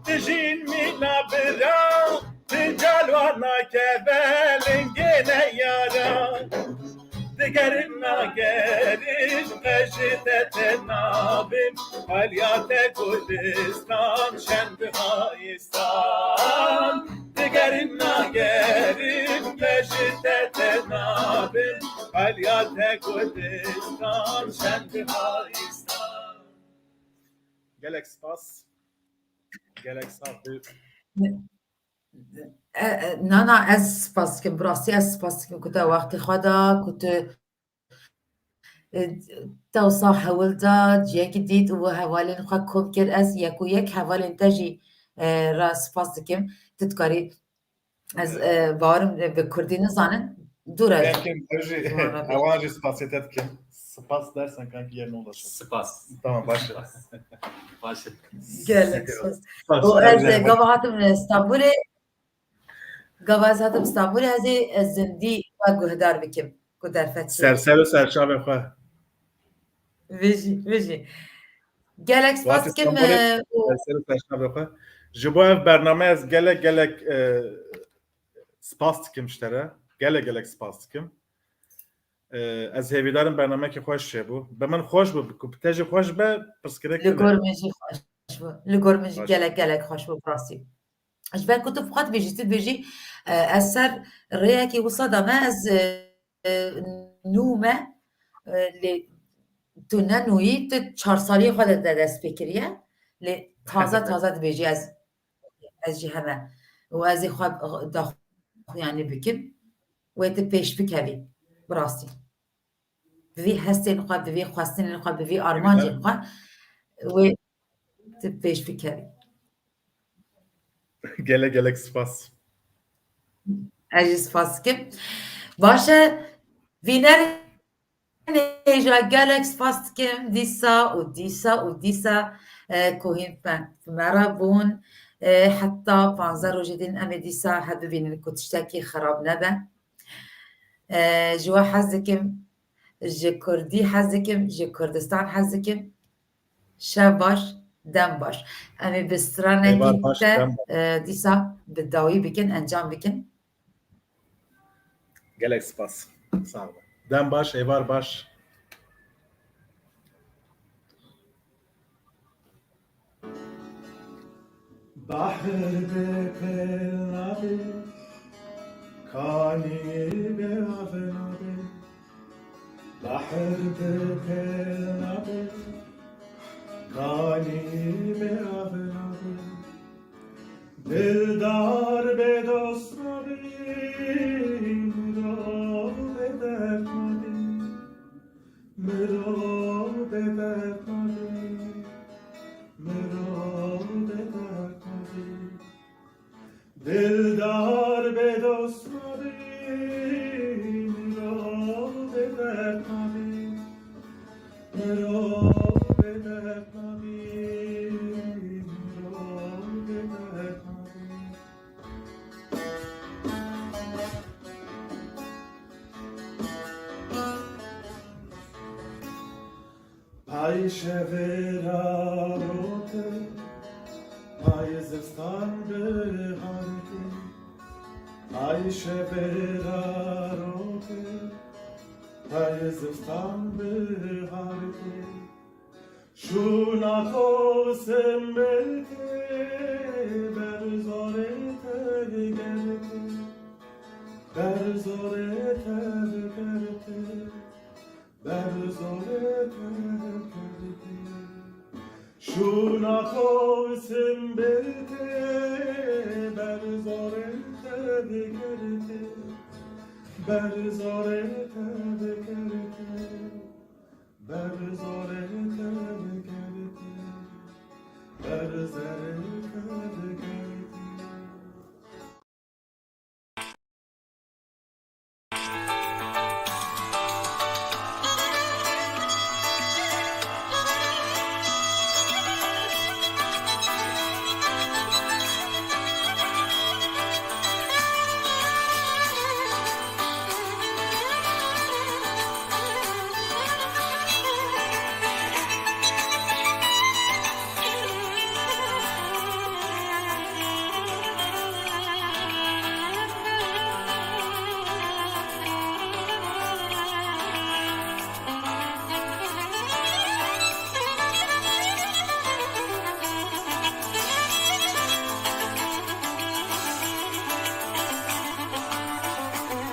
dijîn mîna bira, ti calwa nakeve lingê neyara. Digerin nagerin qe ji te tenabim, xweliya te gulistan, şeng bi payistan. Digerin nagerin qe ji te tenabim, xweliya te gulistan, şeng bi payistan. Gelek spas. Gelek sağ ol. E, e, Nana, ez spas dikim, bi rastî ez spas dikim ku te wextê xwe da, ku tu, e, te wisa hewl da, ciyekî dît û hevalên xwe kom kir. Ez yek û yek hevalên te jî, e, re spas dikim. Tu dikarî, ez, e, bawerim, e, bi kurdî nizanin, dû re. Belkî ew jî, ziman re ewan jî spasê te dikim. Spas dersen kanki yerine ulaşır. Spas. Tamam, başla. Spas. Baş e. Gelek spas. Spas. Û ez, e, gava hatim, e, Stenbolê, gava ez hatim Stenbolê, ez ê, e, zindî xwe guhdar bikim ku derfet çi. Ser ser û serçavê xwe. Vijî, vijî. Gelek spas dikim, e, û ser ser û serçavê xwe. Ji bo ev bername ez gelek, gelek, e, spas dikim ji te re. Gelek, gelek spas dikim. E, ez hêvîdarim bernamekî xweş çêbû. Bi min xweş bû, ku bi te jî xweş be, pirsgirêk tune. Li gor min jî xweş bû. Li gor min jî gelek, gelek xweş bû, bi rastî. Ji ber ku tu bi xwe dibêjî, tu dibêjî, e, ez ser rêyekî wisa de me, ez, e, e, nû me, e, lê tu ne nûyî, tu çar saliyê xwe de, de dest pê kiriye. Lê taze taze dibêjî ez, ez jî heme. Û ez ê xwe daxuyanî bikim. Wê tu pêş bikevî. Bi rastî. Bi vî hestên xwe, bi vî xwestinên xwe, bi vî armancên xwe. Wê tu pêş bikevî. Gelek gelek spas. Ez jî spas dikim. Baş e, bînerê hêja gelek spas dikim. Dîsa û dîsa û dîsa, e, ku hîn me, me re bûn. E, heta panzdeh rojê din em ê dîsa hev bibînin ku tiştekî xerab nebe. E, ji we hez dikim, ji Kurdî hez dikim, ji Kurdistan hez dikim. Şev baş, dem baş. Em ê bi stranekî Êvar baş, te, dem baş. E, dîsa bi dawî bikin, encam bikin. Gelek spas. Sağ olun. Dem baş, êvar baş. Bahr bi pêl nabê, kanî bê av nabê. Bahr bi pêl nabê, kanî bê av nabê. Dildar bê dost nabê, mirov bê derd nabê. Mirov bê derd nabê, mirov bê derd nabê. Dildar bê dost nabê, mirov bê derd nabê. Mirov bê derd nabê, mirov bê derd nabê. Pay şevê ra rokê, pay zistan biharkê. Pay şevê ra rokê, pay zistan biharkê. Şûna xwe simbilkê, ber zorê te bigerkê, ber zorê te bigerkê. Ber zorê te bigerkê, şûna xwe simbilkê, ber zorê te bigerkê, ber zorê te bigerkê, ber zorê te bigerkê, ber zorê te bigerkê.